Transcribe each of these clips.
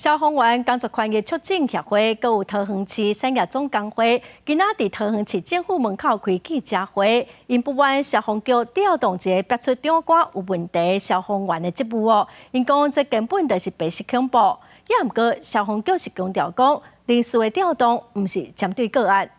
消防員工作權益促進協會，閣有桃園市產業總工會，今仔佇桃園市政府門口開記者會，𪜶不滿消防局調動一个逼出長官有問題消防員的職務哦，𪜶講這根本就是白色恐怖。也毋過消防局是強調講，人事的調動毋是針對個案。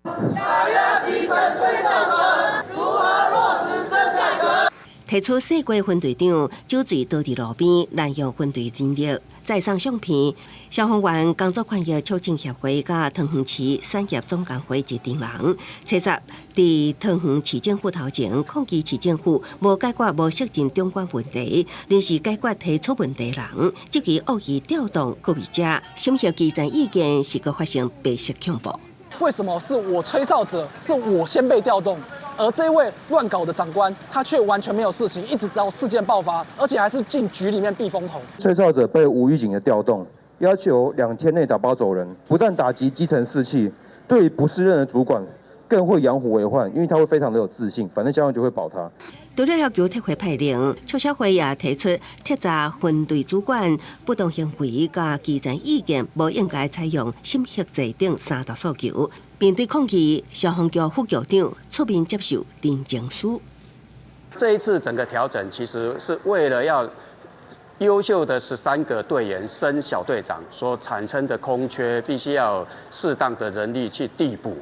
打壓基層吹哨者，如何落實真改革？提出世界分隊長酒醉倒佇路邊濫用分隊人力，再送相片。消防員工作權益促進協會佮桃園市產業總工會一陣人，初十佇桃園市政府頭前抗議市政府無解決無適任長官問題，臨時解決提出問題人，積極惡意調動告密者，審核基層意見是閣發生白色恐怖。為什麼是我吹哨者，是我先被調動？而這位亂搞的長官，他卻完全沒有事情，一直到事件爆發，而且還是進局裡面避風頭。吹哨者被無預警的調動，要求2天內打包走人，不但打擊基層士氣，對不適任的主管更會養虎為患，因為他會非常的有自信，反正消防局會保他。除了要求撤回派令，促消會也提出徹查分隊主管不當行為佮基層意見，無應該採用審核制等三大訴求。面對抗議，消防局副局長出面接受陳情書。這一次整個調整，其實是為了要優秀的13個隊員升小隊長所產生的空缺，必須要適當的人力去遞補。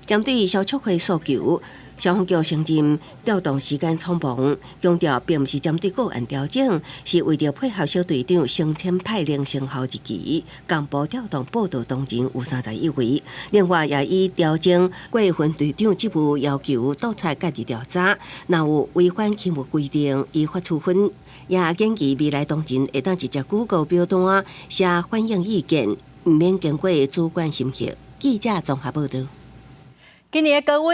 針對消促會訴求，消防局承認調動時間匆忙，強調並毋是針對個案調整，是為著配合小隊長升遷派令生效日期，共步調動報到同仁有31位。另外，也已調整過分隊長職務要求督察家己調查，若有違反勤務規定，依法處分。也建議未來同仁會當直接 Google 表單寫反映意見，毋免經過主管審核。記者綜合報導。今年的高溫。